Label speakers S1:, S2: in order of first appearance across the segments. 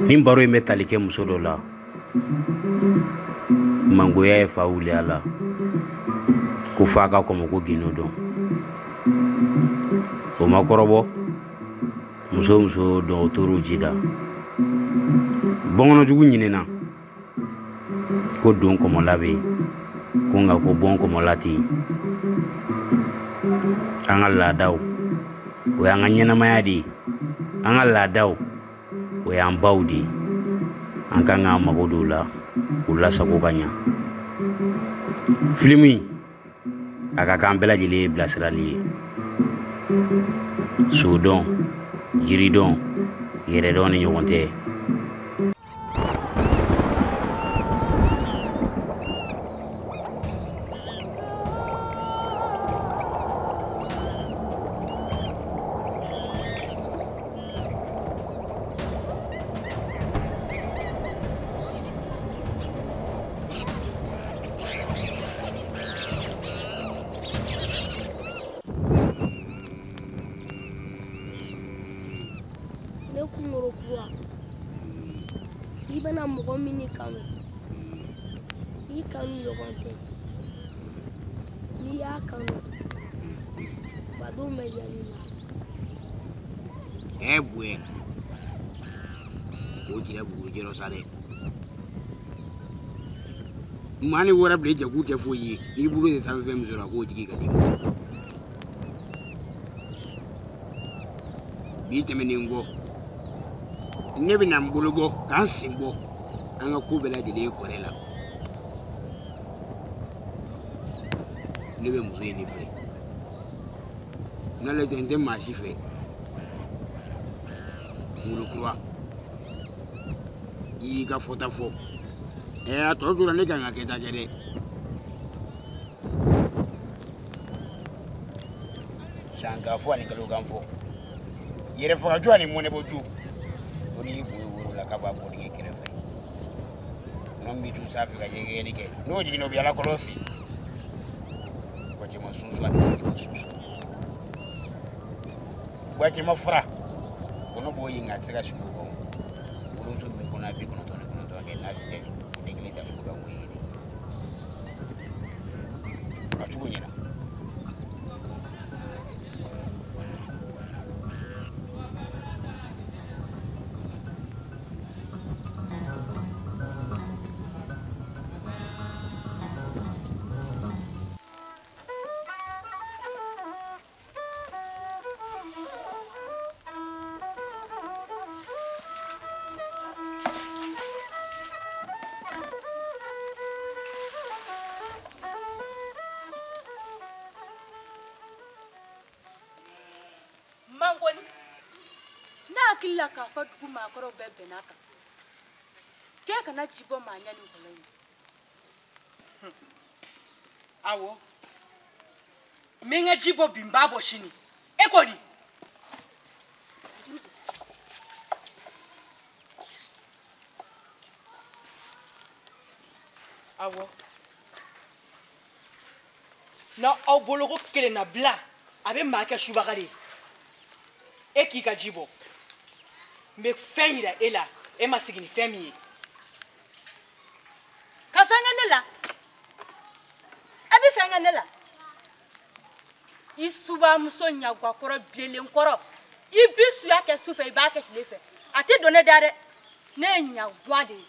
S1: Nin baro in bɛ tali kɛ muso dɔ la. Mangoya ye fa wuli a la. Ko f'a ka kɔmɔko gindo dɔn. O ma kɔrɔbɔ. Muso muso dɔn o tor'o ji da. Bɔnkɔnɔjugu ɲinɛna. Ko don kɔmɔla bɛ yen. Ko nka ko bɔn kɔmɔla tɛ yen. An ka laadaw, o y'an ka ɲɛnamaya de ye. An ka laadaw, o y'an baw de ye. An kan k'an mago don o la k'u lasago ka ɲa. Filimu in, a ka kan bɛɛ lajɛlen ye bilasirali ye. Sodɔn, jiridɔn, yɛrɛdɔn ni ɲɔgɔn tɛ.
S2: Ne kunkolo kura i bɛna mɔgɔ min kanu i kanu ɲɔgɔn tɛ n'i y'a kanu fadenw bɛ yɛlɛ i la.
S1: Ɛ bonya o jira bugu jɛrɔ sa dɛ maa ni wɛrɛ bila i jɛ k'u tɛ foyi ye n'i bolo tɛ taa fɛn min sɔrɔ a k'o jigi ka di bi tɛmɛnen kɔ ne bɛna n bolo bɔ k'an sen bɔ an ka ko bɛɛ lajɛlen ye kɔrɛ la ne bɛ muso in de fɛ n'ale tɛ n tɛ maa si fɛ kunkolo kura i y'i ka fɔta fɔ a tɔ tora ne kan ka kɛta kɛ dɛ san ka fɔ ani kalo kan fɔ yɛrɛfagaju ani mɔnɛbɔju ko n'i boye woro la k'a b'a bɔ dingɛ kɛrɛfɛ kɔnɔ min bɛ tu sanfɛ ka yɛgɛyɛgɛli kɛ n'o jiginna o bɛ ala kɔlɔsi gwacɛma sunsun ani gwacɛma sunsun gwacɛma fara kɔnɔ b'o yen nka a tɛ se ka sigi o kan wolomuso min bɛ kɔnɔ 99 kɛ n'a si tɛ o den kelen ta sugu bɛ k'o ye de a cogo ɲɛna.
S3: Mangoni n'a hakili la k'a fɔ dugu maakɔrɔw bɛɛ bɛn'a kan k'e kana ji bɔ maa ɲɛ ni kɔlɔn in na.
S4: Awɔ n bɛ n ka ji bɔ bi n b'a bɔ sini e ko di. Awɔ n'aw bolo ko kelenna bila a bɛ maa kɛ subaga de ye. E k'i ka ji bɔ n bɛ fɛn yira e la e ma sigi ni fɛn min ye.
S3: Ka fɛn kɛ ne la a bɛ fɛn kɛ ne la i subamuso ɲagakɔrɔ bilenkɔrɔ i bi suya kɛ su fɛ i b'a kɛ tile fɛ a tɛ don ne da dɛ ne ye ɲagwa de ye.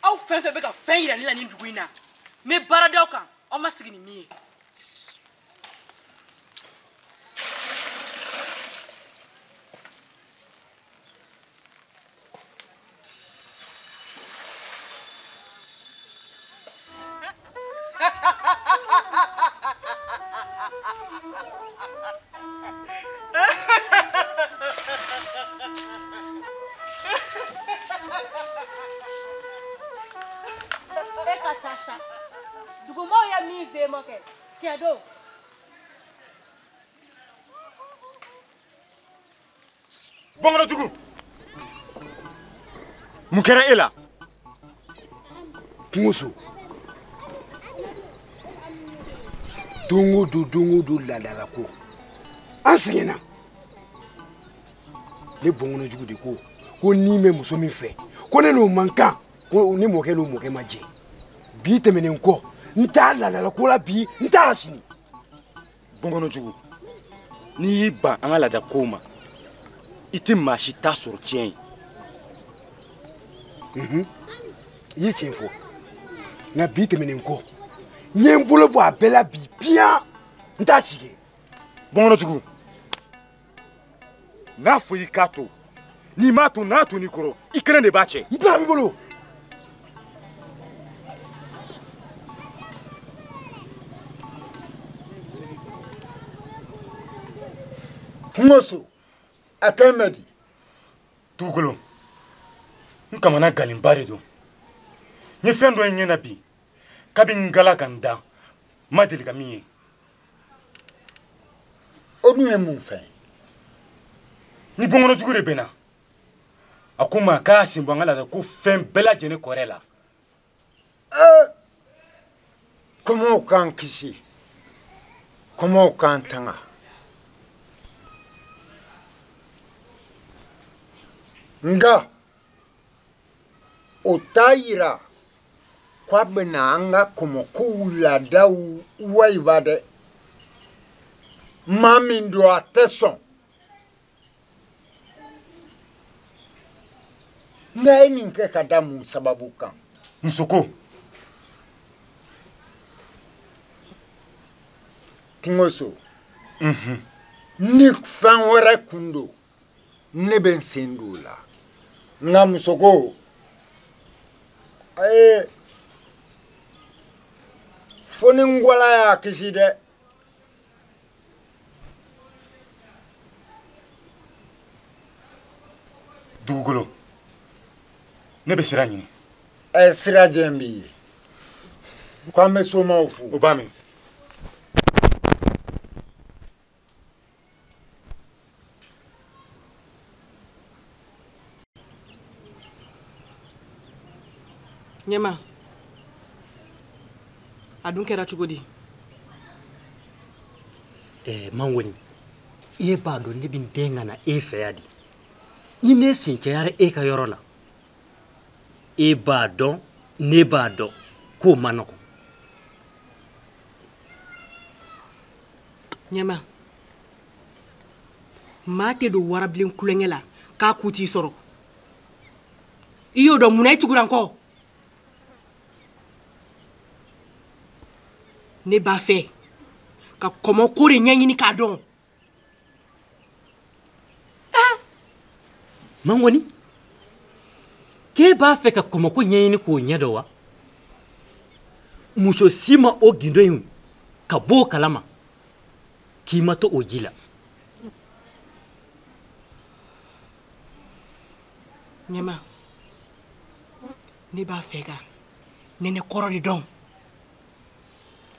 S4: Aw fɛn fɛn bɛ ka fɛn yira ne la nin dugu in na n bɛ baara d'aw kan aw ma sigi ni min ye.
S3: E ka taa sa dugumaaw ye min f'e ma kɛ tiɲɛ don.
S5: Bɔnkɔnɔjugu mun kɛra e la? Kungoso. Don o don, don o don laadala ko. An sɛgɛnna. Ne bɔnkɔnɔ jugu de ko ko n'i bɛ muso min fɛ ko ne n'o man kan ko ne mɔkɛ n'o mɔkɛ ma jɛ. Bi tɛmɛnen kɔ n t'a laadala ko la bi n t'a la sini.
S6: Bɔnkɔnɔ jugu n'i y'i ban an ka laada kow ma i tɛ maa si ta sɔrɔ tiɲɛ ye.
S5: I ye tiɲɛ fɔ nka bi tɛmɛnen kɔ n ye n bolo bɔ a bɛɛ la bi piyan n t'a si kɛ.
S6: Bɔnkɔnɔ jugu n'a fɔ i k'a to n'i m'a to n'a to n'i kɔrɔ i kelen de b'a cɛ.
S5: N bila b'i bolo.
S7: Kungoso a kɛ mɛ di.
S6: Dugukolo n kamana galenba de don n ye fɛn dɔ ye n ɲɛ na bi kabi n gala ka n da n ma deli ka min ye.
S7: O dun ye mun fɛn ye?
S6: Ni bɔnkɔnɔ jugu de bɛnna a ko n ma k'a sen bɔ an ka laada ko fɛn bɛɛ lajɛlen kɔrɛ la.
S7: Kɔmɔw k'an kisi kɔmɔw k'an tanga. Nka o t'a yira k'a bɛna an ka kɔmɔkow laadaw wayiba dɛ. Maa min don a tɛ sɔn. Nka e nin kɛ ka da mun sababu kan?
S6: Musoko.
S7: Kungoso. Ni fɛn wɛrɛ kun don ne bɛ n sen don o la. Nka musoko ayi fo ni n gwala y'a kisi dɛ.
S6: Dugukolo ne bɛ sira ɲini.
S7: Sira jɛn b'i ye. Ko an bɛ somaw fo.
S6: O b'a mɛn.
S4: Ɲɛma a dun kɛra cogo di?
S8: Mangoni e b'a dɔn ne bɛ n den ka na e fɛ yan de. Ni ne sen cayara e ka yɔrɔ la e b'a dɔn ne b'a dɔn k'o man nɔgɔn.
S4: Ɲɛma maa tɛ don warabilen kulonkɛ la k'a ku t'i sɔrɔ. I y'o dɔn munna i tugura n kɔ? Ne b'a fɛ ka kɔmɔko de ɲɛɲini k'a dɔn.
S8: Mangoni k'e b'a fɛ ka kɔmɔko ɲɛɲini k'o ɲɛdɔn wa? Muso si ma o gindo in ka bɔ o kalama k'i ma to o ji la.
S4: Ɲɛma ne b'a fɛ ka nɛnɛkɔrɔ de dɔn.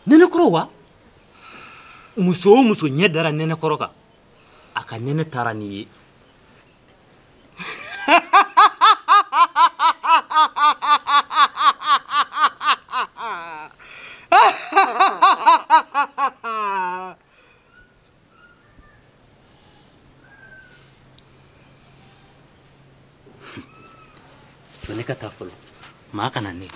S8: Nɛnɛkɔrɔ wa? Muso o muso ɲɛ dara nɛnɛkɔrɔ kan a ka nɛnɛ taara n'i ye. Jɔ ne ka taa fɔlɔ maa kana ne.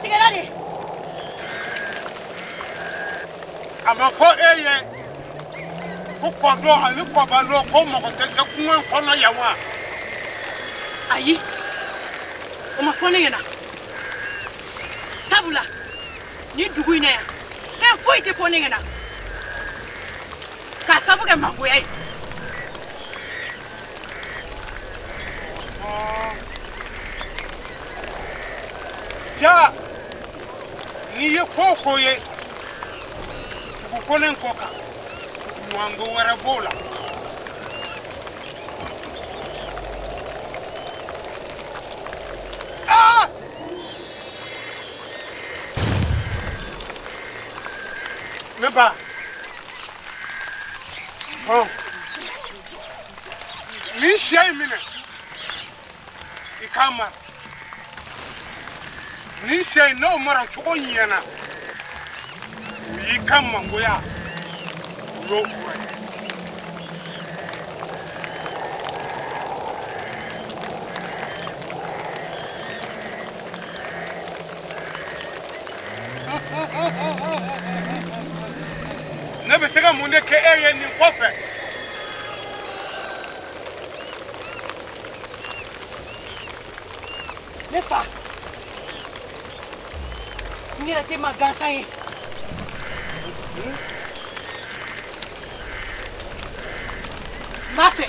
S4: Gatigɛla de.
S9: A ma fɔ e ye ko kɔdɔ ani kɔbalɔ ko mɔgɔ tɛ se kungo in kɔnɔ yan wa?
S4: Ayi, o ma fɔ ne ɲɛna. Sabula ni dugu in na yan, fɛn foyi tɛ fɔ ne ɲɛna k'a sabu kɛ mangoya ye.
S9: Ja, n'i ye ko o ko ye dugukolo in kɔ kan, ɲɔngo wɛrɛ b'o la. Aa! Ne ba, hɔn, nin sɛ in minɛ, i k'a mara. Nin sɛ in n'o mara cogo ɲɛna, o y'i ka mangoya, o y'o fura ye. Ne bɛ se ka mun de kɛ e ye nin kɔfɛ?
S4: Ne fa, n yɛrɛ tɛ maa gansan ye. N b'a fɛ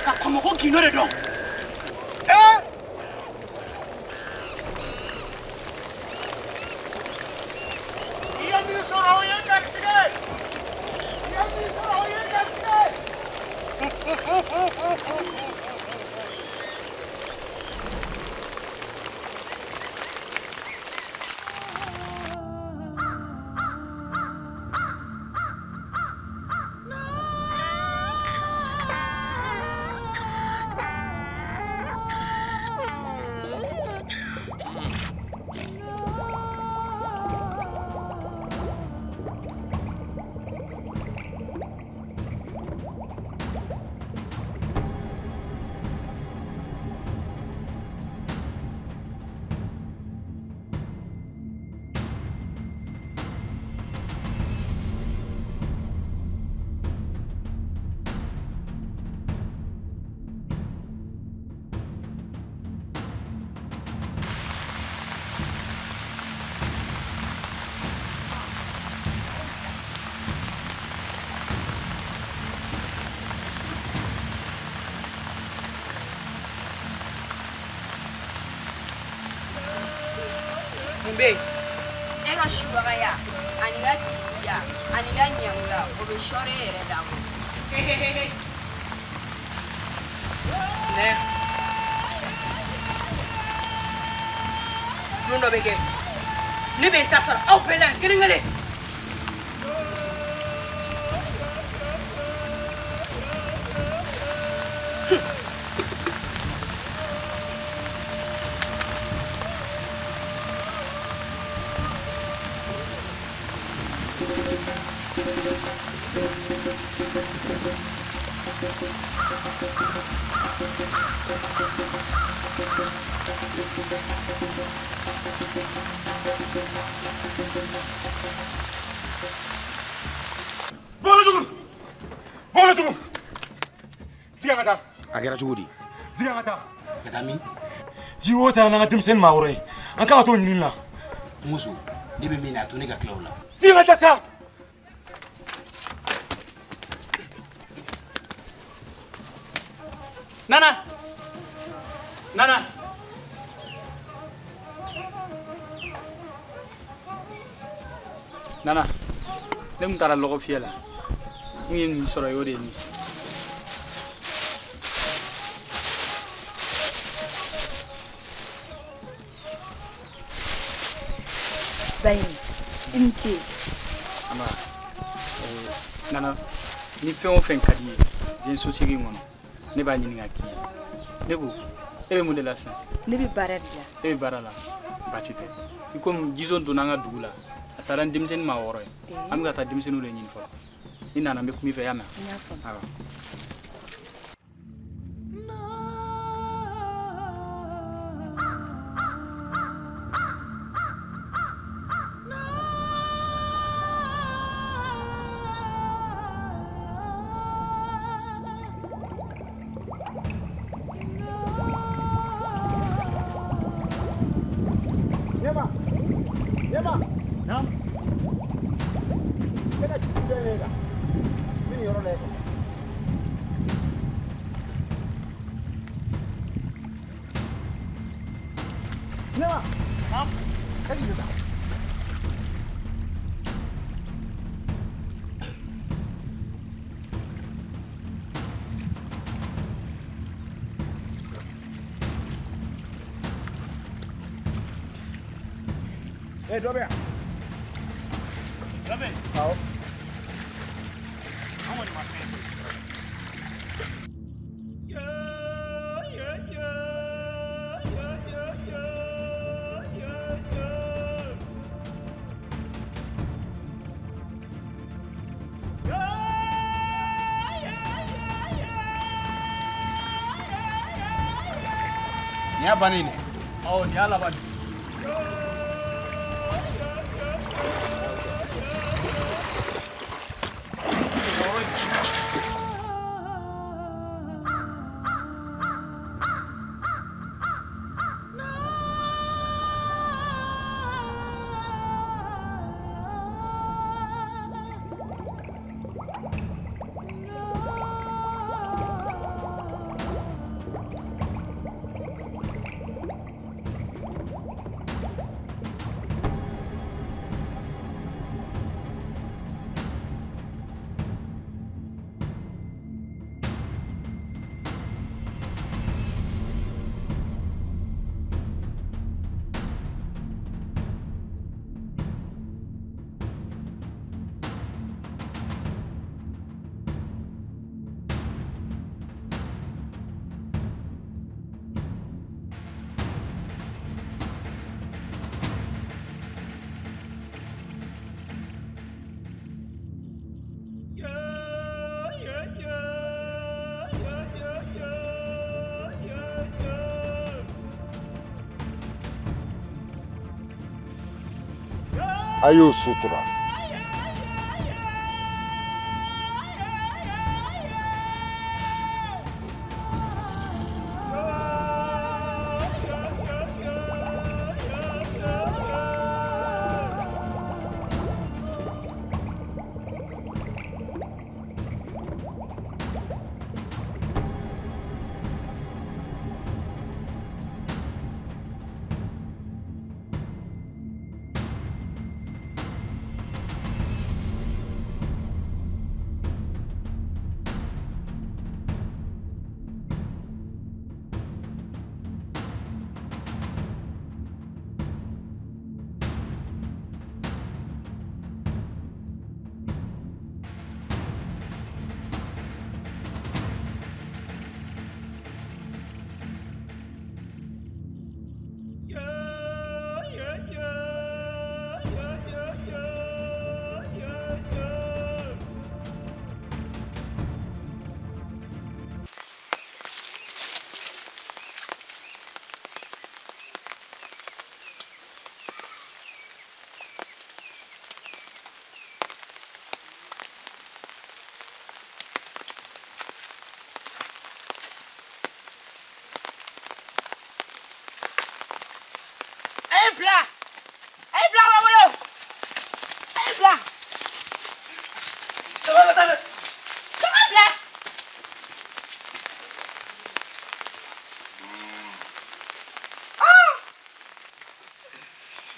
S4: ka kɔmɔko gindo de dɔn.
S9: I ye min sɔrɔ o ye garisɛgɛ ye. I ye min sɔrɔ o ye garisɛgɛ ye.
S4: Mun bɛ yen?
S10: E ka subagaya ani ka keguya ani ka ɲangoya o bɛ sɔɔri e yɛrɛ da kɔnɔ.
S4: Nɛ, don dɔ bɛ kɛ ne bɛ n ta sara aw bɛɛ la yan kelen kelen.
S6: Bɔlɔ tugun! Jigin an ka taa.
S5: A kɛra cogo di?
S6: Jigin an ka taa.
S1: Ka taa min?
S6: Ji wo taara n'an ka denmisɛnnin maa wɔɔrɔ ye. An kan ka t'o ɲinini la.
S1: Muso, ne bɛ min na a to ne ka tila o la.
S6: Jigin an ka taa sa!
S11: Nana! Nana! Nana, ne tun taara lɔgɔ fiyɛ la. N ye nin sɔrɔ o de ye nin ye.
S3: Bayi, i ni ce.
S11: Aba, Nana, ni fɛn o fɛn ka di i ye diɲɛ sosigi in kɔnɔ, ne b'a ɲini ka k'i ye. Ne ko, e bɛ mun de la sisan?
S3: Ne bɛ baara de la.
S11: E bɛ baara la, baasi tɛ. I komi Jizo donna an ka dugu la, a taara ni denmisɛnnin maa wɔɔrɔ ye. An bɛ ka taa denmisɛnninw de ɲini fɔlɔ. Ni nana n bɛ kuma i fɛ, i y'a mɛn?
S3: N y'a faamu.
S11: Awɔ.
S5: Ɲɛma. Ɲɛma.
S11: Naam.
S5: E ka jigi dɔ ye la. N bɛ nin yɔrɔ lajɛ. Ɲɛma.
S11: Naam.
S5: E k'i jɔ tan. Eh, dɔ bɛ yan.
S11: Dɔ bɛ yen?
S5: Awɔ.
S11: An kɔni ma fɛn ye.
S9: Nin y'a bannen dɛ.
S11: Awɔ, nin y'a laban de ye.
S7: A y'o sutura.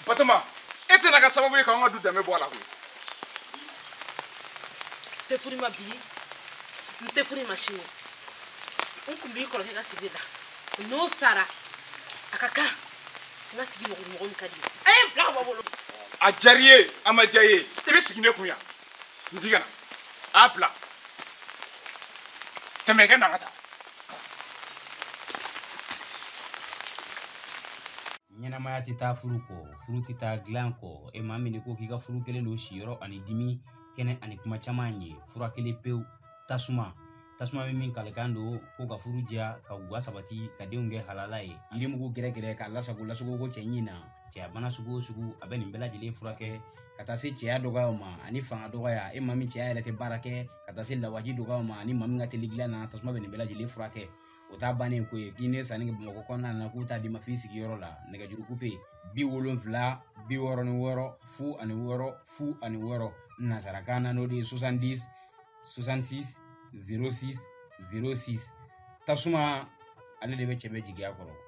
S9: Batoma, e tɛna ka sababu ye k'anw ka du danbe bɔ a la koyi.
S3: N tɛ furu ma bi, n tɛ furu ma sini. N kun b'i kɔrɔkɛ ka sigi la. N'o sara, a ka kan n ka sigi mɔgɔ mɔgɔ min ka di ye. A ye n bila ka bɔ bolo.
S9: A diyar'i ye, a ma diya i ye, i bɛ sigi ne kun yan. N ti ka na. A bila. Tɛmɛ i ka na an ka taa.
S1: Ɲɛnamaya tɛ taa furu kɔ, furu tɛ taa dilan kɔ. E maa min ko k'i ka furu kelen don siyɔrɔ ani dimi, kɛnɛ ani kuma caman ye. Fura kelen pewu, tasuma. Tasuma bɛ min kalikan don ko ka furu diya, ka guwa sabati, ka denw kɛ halala ye. Yirimugu gɛrɛgɛrɛ k'a lasago lasago ko cɛ ɲin na. Cɛya bana sugu o sugu a bɛ nin bɛɛ lajɛlen furakɛ ka taa se cɛya dɔgɔyaw ma ani fanga dɔgɔya. E maa min cɛya yɛrɛ tɛ baara kɛ, ka taa se lawaji dɔgɔyaw ma ani maa min ka teli dilan na, tasuma bɛ nin bɛɛ lajɛlen furakɛ. O t'a bannen ko ye k'i ne sanni kɛ Bamakɔ kɔnɔna na k'u t'a d'i ma f'i sigiyɔrɔ la. Nɛgɛjuru kupe 76 66 06 06, nansarakan na n'o de ye 70 66 06 06. Tasuma ale de bɛ cɛ bɛ jigiya kɔrɔ.